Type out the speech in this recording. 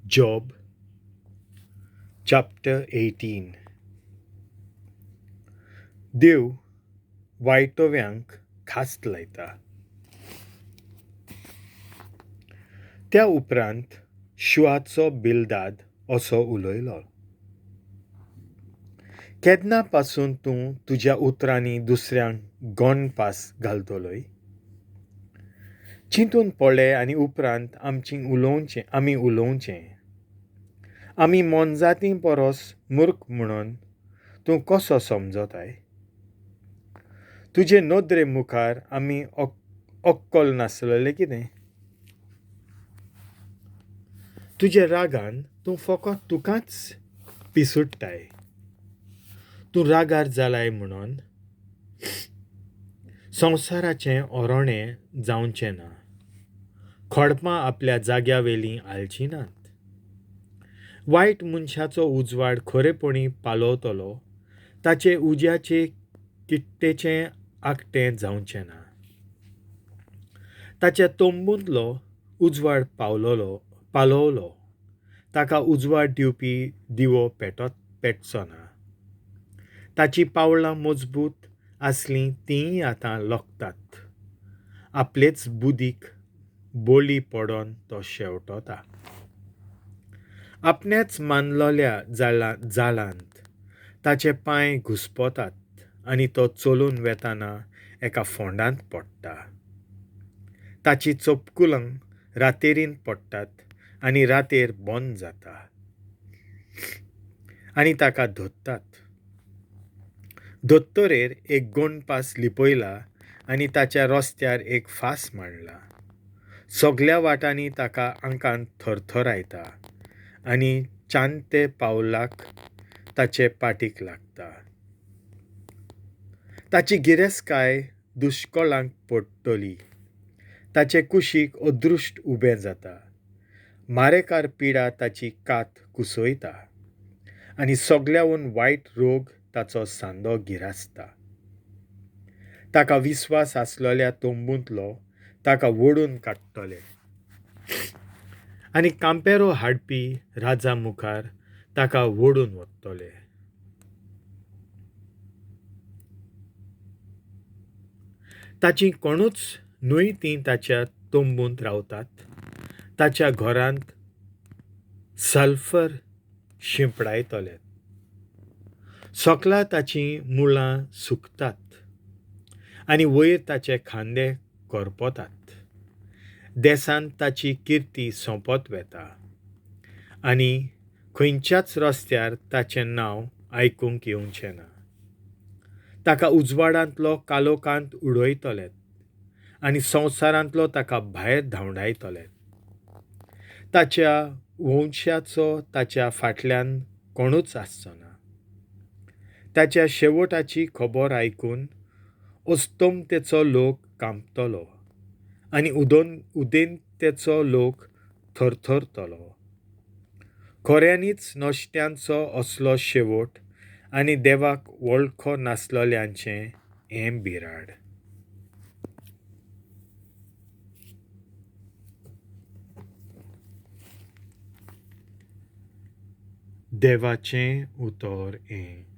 Job chapter 18. देव वायटोव्यांक खास्त लायता. त्या उपरांत शुआचो बिलदाद असो उलयलो, केन्ना पासून तूं तुज्या उतरांनी दुसऱ्यांक गणपास घालतलोय? चिंतून पळय आनी उपरांत आमी उलोवचें. आमी मोनजाती परस मूर्ख म्हणून तूं कसो समजताय? तुजे नदरे मुखार आमी अक्कल नासलेले कितें? तुज्या रागान तूं फकत तुकाच पिसुडटाय. तूं रागार जालाय म्हणून संवसाराचें ओरणें जावचें ना. खडपां आपल्या जाग्या वेलीं हालचीं नात. वायट मनशाचो उजवाड खरेपणी पालवतलो, ताचे उज्याचे किट्टेचें आगटें जावचें ना. ताच्या तंबूंतलो उजवाड पालवलो, ताका उजवाड दिवपी दिवो पेटचो ना. ताचीं पावलां मजबूत आसलीं तींय आतां लकतात. आपलेच बुदीक बोली पडोन तो शेंवटता. आपणेच मानलोल्या जाळांत ताचे पांय घुस्पतात आनी तो चलून वेताना एका फोंडांत पडटा. ताची चपकुलां रातेरींत पडटात आनी रातेर बंद जाता आनी ताका धरतात. दोतोरेर एक गणपास लिपयला आनी ताच्या रस्त्यार एक फास मांडला. सगल्या वाटांनी ताका आंकांत थरथरायता आनी चांते पावलाक ताचे पाटीक लागता. ताची गिरेस्तकाय दुश्कळांक पडटली. ताचे कुशीक अदृश्ट उबें जाता. मारेकार पिडा ताची कात कुसयता आनी सगल्याहून वायट रोग ताचो सांदो गिरासता. ताका विस्वास आसलेल्या तंबूंतलो ताका ओडून काडटले आनी कांपेरो हाडपी राजा मुखार ताका ओडून वतले. ताची कोणूच न्हय तीं ताच्या तंबूंत रावतात. ताच्या घरांत सल्फर शिंपडायतले. सकला ताचीं मुळां सुकतात आनी वयर ताचे खांदे करपतात. देसांत ताची किर्ती सोंपत वेता आनी खंयच्याच रस्त्यार ताचें नांव आयकूंक येवचें ना. ताका उजवाडांतलो कालोकांत उडयतले आनी संवसारांतलो ताका भायर धांवडायतले. ताच्या वंशाचो ताच्या फाटल्यान कोणूच आसचो ना. ताच्या शेवटाची खबर आयकून अस्तमतेचो लोक कांपतलो आनी उदेंतेचो लोक थरथरतलो. खऱ्यांनीच नश्ट्यांचो असलो शेवट आनी देवाक वळखो नासलेल्यांचें हें बिराड. देवाचें उतर हें.